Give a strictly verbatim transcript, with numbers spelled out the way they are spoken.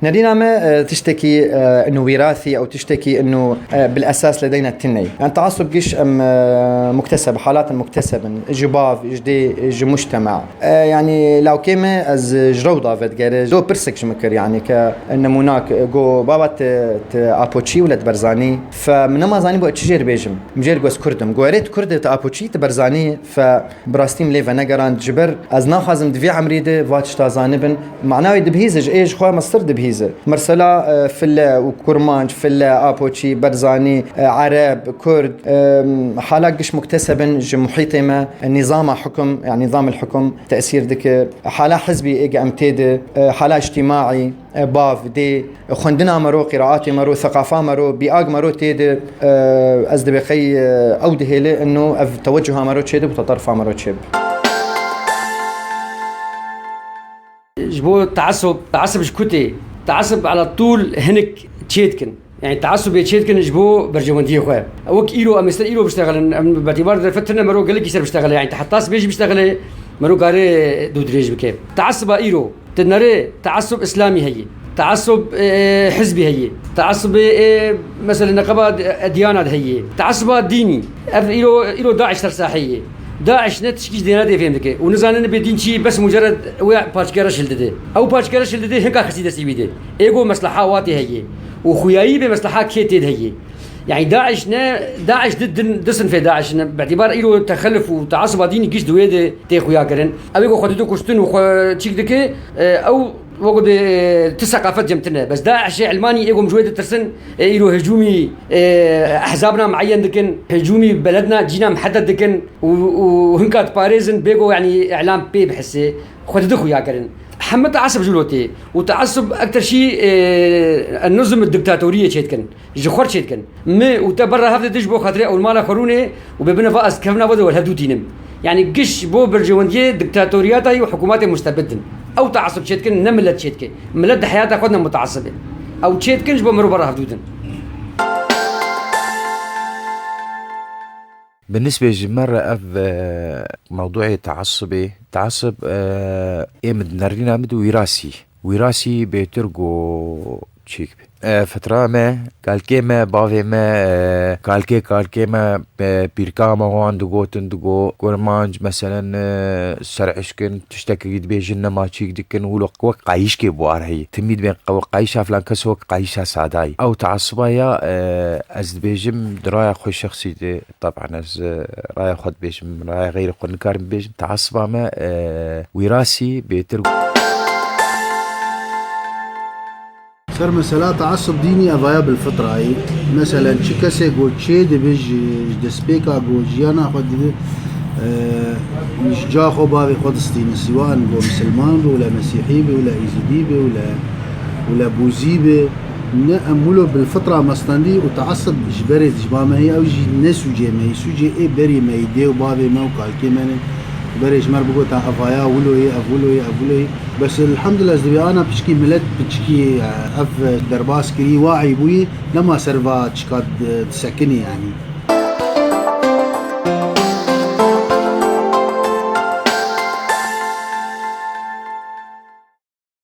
Nerîna me, e, tiştekî, e, inu wîrasî ew tiştekî inu, e, bil esas li deyne tiney. Yani teasub giş em, e, mukteseb, halatin mukteseb in. Ji bav, ji dê, ji mujtema. E, yani lawkê me ez ji rew da vedigere. Do pirsek ji min kir yani ke nemûnak go baba te, te apoçî wile te berzanî. Fe min nema zanî bo çi jêr bêjim. Min jêr go ez kurd im. Go erê tu kurd e, te apoçî te berzanî. Fe Bi rastî min lê venegerand, ji ber ez naxwazim di vê emrî de va tişta zanibin. Mana wê dibihîze, ji ê ji xwe mestir dibihîze. Mesela, e, file û kurmanc, file, apoçî, berzanî, e, ereb, kurd, e, hala giş muktesebin ji muhîtê me, e, nîzama hukum, yani nîzamil hukum tesîr dike. Hala hizbî êge em tê de, e, hala îctîmaî. E, bav, dê, xwendina me ro, qîraatê me ro, seqafa me ro, bîag me ro tê de, e, ez dibê qey, e, ew dihêle ino ev tewecuha me ro çêdib û teterfa me ro çêb. Ji bo teasub, teasub ji ku tê? Teasub ala tûl hinek çêdikin. Yani teasubê çêdikin ji bo berjewendiyê xwe. Wek îro, em ê ser îro biştexilin, em betîbar derfet tune me ro gelekî ser biştexile. Yani te heta sibê jî biştexile, me ro kare dû dirêj bike. Teasuba îro. Ti nerê teasub îslamî heye, teasub, e, hizbî heye, teasubê, e, mesela neqeba d-, ediyana de heye, teasuba dînî. Ev îro, îro DAIŞ ser saheyê ye. DAIŞ ne tişkî ji dêne dê fêm dike. Û nizanin bê dîn çi, bes mucered wê parçeke reş hildide. Ew parçeke reş hildide hinka xistî destî wî de. Êgo mesleha wa tê heye. Û xuyayî bê mesleha kê tê de heye. Yani DAIŞ ne, DAIŞ di, din, di sinfê DAIŞ ne. Betîbar îro texelif û teasuba dînî giş di wê de tê xuya kirin. Ew ê ku xwe dide kuştin û xwe çîk dike, e, ew weko de, e, ti seqafet cem tine. Bes DAIŞê Elmanî ê ku ji wê ditirsin, e, îro hicûmî, e, ehzabna mueyen dikin, hicûmî beledna cîna muhedded dikin û, û hinka diparêzin, bê ku yani îlam pê bihise, xwe dide xuya kirin. Heme teasub ji lo tê. Û teasub ekter şî, e, nizm diktatoriyê çêdikin. Ji xwe çêdikin. Mi û te berra hev de ji bo xatirê ew mala xwe rûnê û bê bine va ez kevna ve de welhevdû tînim. Yani giş bo berjewendiyê diktatoriyata û hikûmatê mustebid in. Ew teasub çêdikin, ne millet çêdike. Millet di heyata xwe de muteasib e. Ew çêdikin ji bo miro berra hevdû din. Bi nisbê ji me re ev, e, mewdûê teasubê, teasub, e, ê min di nerîna min di wîrasî. Wîrasî bêtir go çîk be. E, fitra me, kalkê me, bavê me, e, kalkê, kalkê me, e, pîrka me wan digotin, digo, kurmanc, meselen, e, ser eşkin, tiştekî dibêjin, nema çîk dikin, wilo wek qayîşkê buar heye. Timî dibên qe-, wek qayîşa filan kes wek qayîşa sadayî. Ew teasuba ya, e, ez dibêjim, di raya xwe şexsî de, Taban ez, e, raya xwe dibêjim, raya xeyrê xwe nikarim bibêjim. Teasuba me, e, wîrasî bêtir. Ser mesela teasub dînî evaya bil fitrayî. Meselen çi kesê ku çê dibe ji, ji destpêka ku jiyana xwe dide, e, ji ca xwe bavê xwe distîne. Siwa in ku misilman be, wile mesîhî be, wile îzidî be, wile, wile bûzî be. Ne, em wilo bil fitra me standî û teasub ji berê dijba me heye, ew jî ne sûcê me yî, sûcê ê berî me yî, dê û bavê me û kalkê me ne. Berê ji me re bigota, ev aya wilo yê, ev wilo yê, ev wilo yê. Bes elhamdulillah, ez dibê ana piçkî milet, piçkî, e, ev derbas kirî, waî bûyî, nema ser va çika di-, disekinî, yanî.